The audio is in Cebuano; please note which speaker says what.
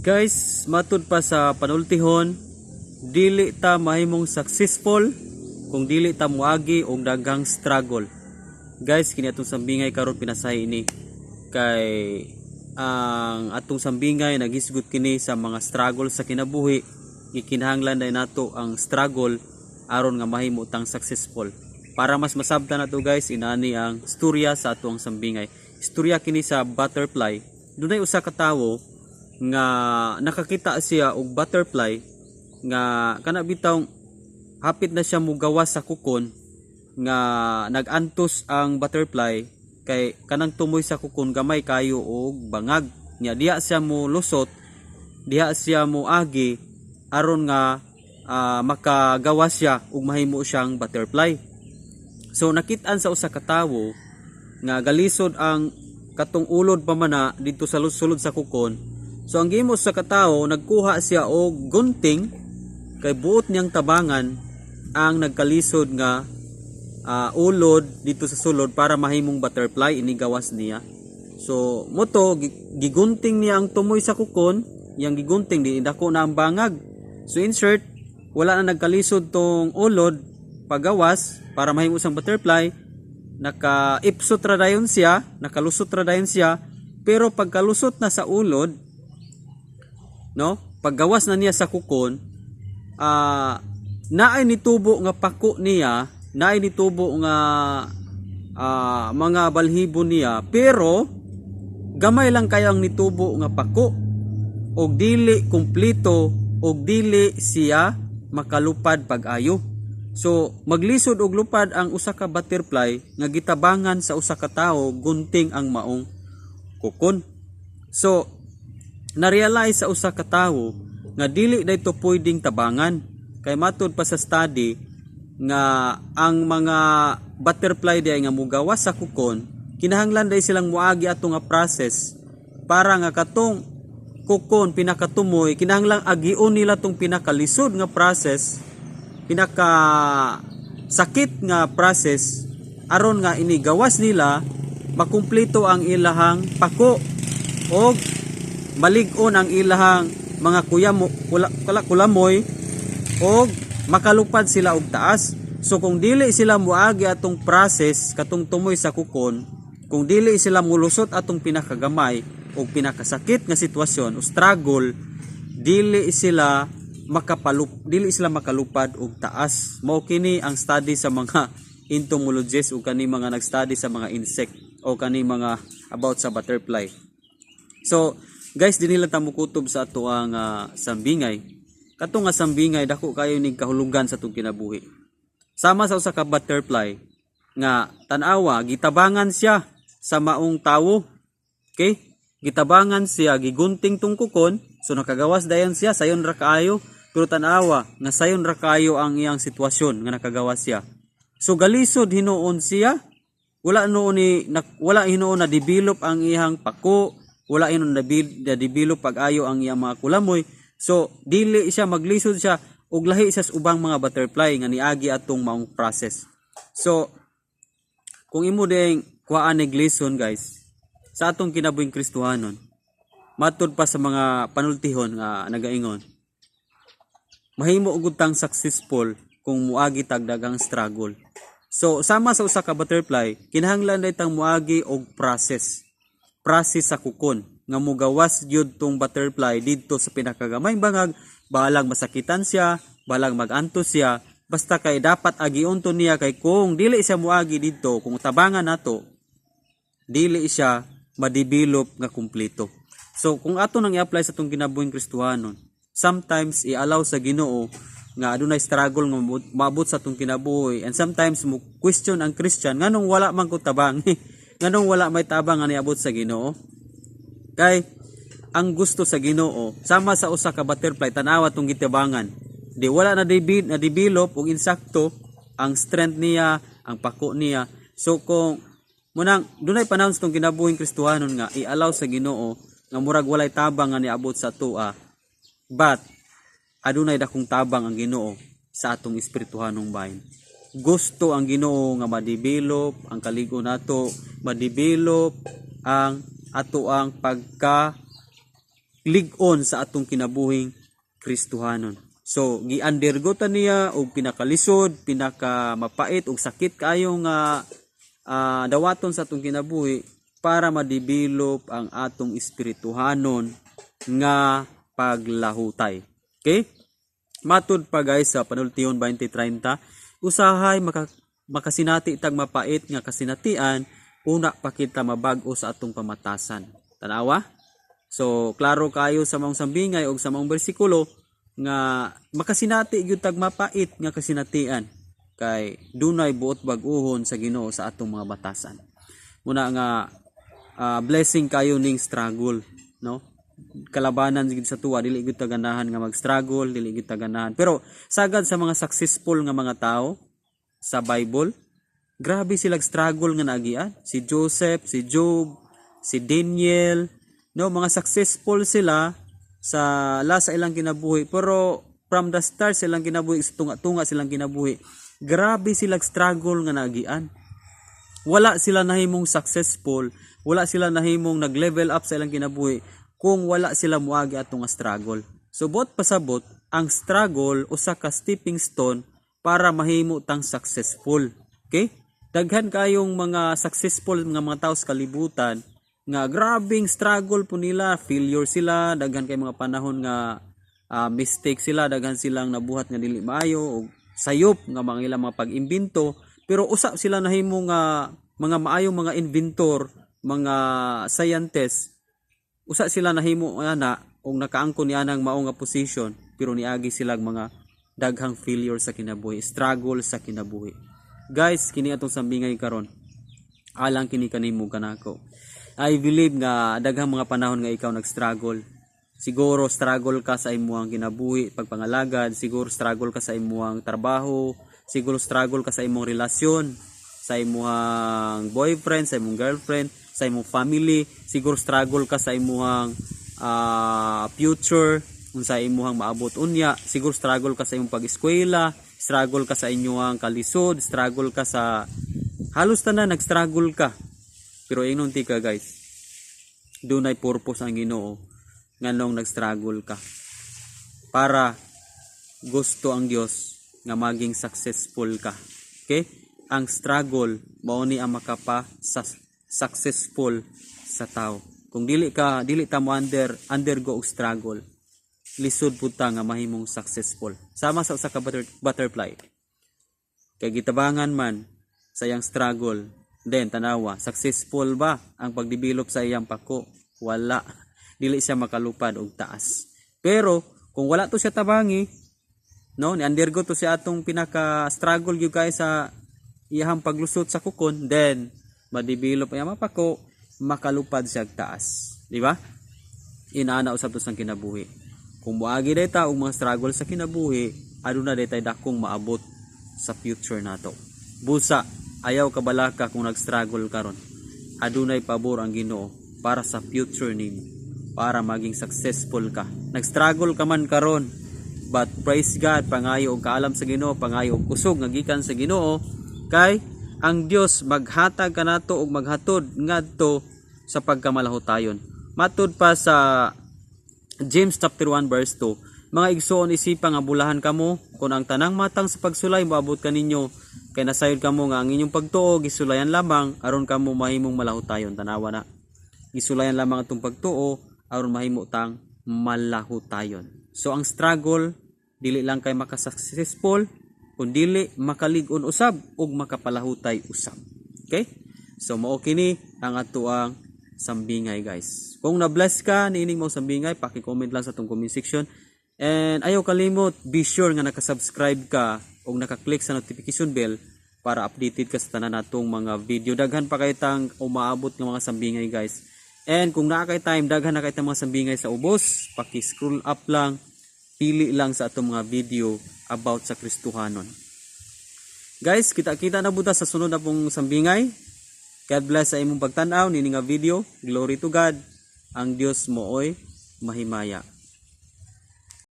Speaker 1: Guys, matud pa sa panultihon, dili ta mahimong successful kung dili ta moagi og daghang struggle. Guys, kini atong sambingay karon, pinasahi ini kay ang atong sambingay naghisgot kini sa mga struggle sa kinabuhi. Gikinahanglan day nato ang struggle aron nga mahimo tang successful. Para mas masabtan nato, guys, inani ang storya sa atong sambingay. Istorya kini sa butterfly. Dunay usa ka tawo nga nakakita siya og butterfly nga kana bitaw hapit na siya mugawas sa kukon, nga nagantos ang butterfly kay kanang tumoy sa kukon gamay kayo og bangag nya. Diha siya mo lusot, diha siya mo agi aron nga makagawas siya ug mahimo siyang butterfly. So nakit-an sa usa ka tawo nga galisod ang katong ulod pa man na didto sa sulod sa kukon. So ang gihimo sa katawo, nagkuha siya og gunting kay buot niyang tabangan ang nagkalisod nga ulod dito sa sulod para mahimong butterfly ini gawas niya. So moto gigunting niya ang tumoy sa kukon, iyang gigunting, di dako na ang bangag. So insert, wala na nagkalisod tong ulod pagawas para mahimo sang butterfly. Naka-ipsot ra dayon siya, nakalusot ra dayon siya, pero pagkalusot na sa ulod, no, paggawas na niya sa kukon, naay nitubo nga pako niya, naay nitubo nga mga balhibo niya, pero gamay lang kayo ang nitubo nga pako og dili kumpleto og dili siya makalupad pag-ayo. So maglisod og lupad ang usa ka butterfly nga gitabangan sa usa ka tawo, gunting ang maong kukon. So na-realize sa usa ka tawo nga dili dayto pwedeng tabangan kay matud pa sa study nga ang mga butterfly diay nga mugawas sa kukon, kinahanglan day silang muagi ato nga process para nga katong kukon pinakatumoy, kinahanglan agion nila tong pinakalisod nga process, pinaka sakit nga process, aron nga ini gawas nila makumpleto ang ilahang pako og malig-on ang ilahang mga kuyamo, kulamoy og makalupad sila og taas. So kung dili sila muagi atong process, katong tumoy sa kukon, kung dili sila mulusot atong pinakagamay og pinakasakit nga sitwasyon o struggle, dili sila makalupad og taas. Mao kini ang study sa mga entomologists o kani mga nag-study sa mga insect o kani mga about sa butterfly. So, guys, dinhi lang ta mukutob sa ato ang sambingay. Kato nga sambingay, dako kayo ning kahulugan sa atong kinabuhi. Sama sa usa ka butterfly nga tan-awa, gitabangan siya sa maong tawo. Okay? Gitabangan siya, gigunting tong kukon, so nakagawas dayon siya, sayon ra kaayo. Pero tan-awa nga sayon ra kaayo ang iyang sitwasyon nga nakagawas siya. So galisod hinuon siya, wala noon ni na, wala hinuon na develop ang iyang pako, wala hinuon na develop pag-ayo ang iyang mga kulamoy. So dili siya maglisod siya og lahi siya sa ubang mga butterfly nga niagi atong maong process. So kung imo ding kuhaan nig lesson, guys, sa atong kinabuhing Kristohanon, matud pa sa mga panultihon nga nagaingon, mahimo gud tang successful kung muagi tag daghang struggle. So sama sa usa ka butterfly, kinahanglan day tang muagi og process. Process sa kukon nga mugawas gyud tong butterfly didto sa pinakagamay bangag, bahalag masakitan siya, bahalag magantos siya, basta kay dapat agion to niya, kay kung dili siya muagi didto, kung tabangan nato, dili siya ma-develop nga kumpleto. So kung ato nang i-apply sa atong kinabuhing Kristohanon, sometimes i-allow sa Ginoo nga adunay struggle nga maabot sa atong kinabuhi, and sometimes mo question ang Christian, nganong wala man ko tabang, nganong wala may tabang nga niabot sa Ginoo? Kay ang gusto sa Ginoo, sama sa usa ka butterfly, tanawa tong gitabangan, di wala na develop og insakto ang strength niya, ang pako niya. So kung munang dunay panahon sa tong kinabuhing Kristohanon nga i-allow sa Ginoo nga murag walay tabang nga niabot sa atoa, but adunay dakong tabang ang Ginoo sa atong espirituhanong bahin. Gusto ang Ginoo nga ma-develop ang kaligo nato, ma-develop ang ato ang pagka lig-on sa atong kinabuhing Kristohanon. So gi-undergo ta niya og pinakalisod, pinaka mapait ug sakit kaayo nga dawaton sa atong kinabuhi para ma-develop ang atong espirituhanon nga paglahutay. Okay? Matud pa, guys, sa Panultihon 20:30, usahay makasinati tag mapait nga kasinatian una pa kita mabag-o sa atong pamatasan. Tanawa? So, klaro kayo sa maong sambingay og sa maong bersikulo nga makasinati gyud tag mapait nga kasinatian kay dunay buot bag-uhon sa Ginoo sa atong mga batasan. Muna nga blessing kayo ning struggle, no? Kalabanan gid sa tuwa, dili gyud ta ganahan nga mag-struggle, dili gyud ta ganahan. Pero sagad sa mga successful nga mga tao sa Bible, grabe sila struggle nga naagian. Si Joseph, si Job, si Daniel, no, mga successful sila sa la sa ilang kinabuhi, pero from the start silang kinabuhi sa tunga-tunga silang kinabuhi, grabe sila struggle nga naagian. Wala sila nahimong successful, wala sila nahimong nag-level up sa ilang kinabuhi kung wala sila muagi atong nga struggle. So buot pasabot, ang struggle usa ka stepping stone para mahimo tang successful. Okay? Daghan kayong mga successful nga mga tao sa kalibutan nga grabing struggle po nila, failure sila, daghan kay mga panahon nga mistake sila, daghan silang nabuhat nga dili maayo og sayop nga mga ilang mga pag-imbento, pero usa sila nahimo nga mga maayong mga inventor, mga scientist. Usa sila nahimo ana og nakaangkon niya ng mao nga position, pero niagi sila mga daghang failure sa kinabuhi, struggle sa kinabuhi. Guys, kini atong sambingay karon alang kini kanimo kanako. I believe nga daghang mga panahon nga ikaw nag-struggle. Siguro struggle ka sa imuhang kinabuhi, pagpangalagad, siguro struggle ka sa imuhang trabaho, siguro struggle ka sa imong relasyon, sa imuhang boyfriend, sa imong girlfriend, sa imong family, siguro struggle ka sa imuhang future, unsa imuhang maabot unya, siguro struggle ka sa imong pag-eskwela, struggle ka sa inyong kalisod, struggle ka sa halos tanan, nag-struggle ka. Pero ingnon tika, guys, dunay purpose ang Ginoo nganong nag-struggle ka. Para gusto ang Dios nga maging successful ka. Okay? Ang struggle mao ni ang makapa sa successful sa tao. Kung dili ta mo undergo og struggle, lisod pud ta nga mahimong successful. Sama sa usa ka butterfly. Kay gitabangan man sa iyang struggle, then tanawa, successful ba ang pagdevelop sa iyang pako? Wala. Dili siya makalupad og taas. Pero kung wala to siya tabangi, no, ni undergo to siya atong pinaka struggle gyud kay sa iyahang paglusot sa cocoon, then ma-develop ang iyang pako, makalupad siya og taas, di ba? Inaana usab to sang kinabuhi. Kung moagi day ta og mga struggle sa kinabuhi, aduna day tay dakong maabot sa future nato. Busa ayaw kabalaka kung nag-struggle karon. Adunay pabor ang Ginoo para sa future nimo, para maging successful ka. Nag-struggle ka man karon, but praise God, pangayo og kaalam sa Ginoo, pangayo og kusog nga gikan sa Ginoo, kay ang Dios maghatag kanato og maghatod ngadto sa pagkamalahutayon. Matud pa sa James chapter 1 verse 2, "Mga igsoon, isipa nga bulahan kamo kung ang tanang matang sa pagsulay moabot kaninyo, kay nasayod kamo nga ang inyong pagtuo gisulayan lamang aron kamo mahimong malahutayon." Tanawa na. Gisulayan lamang atong pagtuo aron mahimo tang malahutayon. So ang struggle dili lang kay makasuccessful, kun dili makalig-on usab ug makapalahutay usab. Okay? So mao kini ang atoang sambingay, guys. Kung na-bless ka niining mo sambingay, paki-comment lang sa atong comment section. And ayaw kalimot, be sure nga naka-subscribe ka o naka-click sa notification bell para updated ka sa tanan natong mga video. Daghan pa kay tang umaabot nga mga sambingay, guys. And kung naa kay time, daghan na kay tang mga sambingay sa ubos, paki-scroll up lang, pili lang sa atong mga video about sa Kristohanon. Guys, kita-kita na pud ta sa sunod na pong sambingay. God bless sa imong pagtan-aw nini nga video. Glory to God. Ang Dios mooy mahimaya.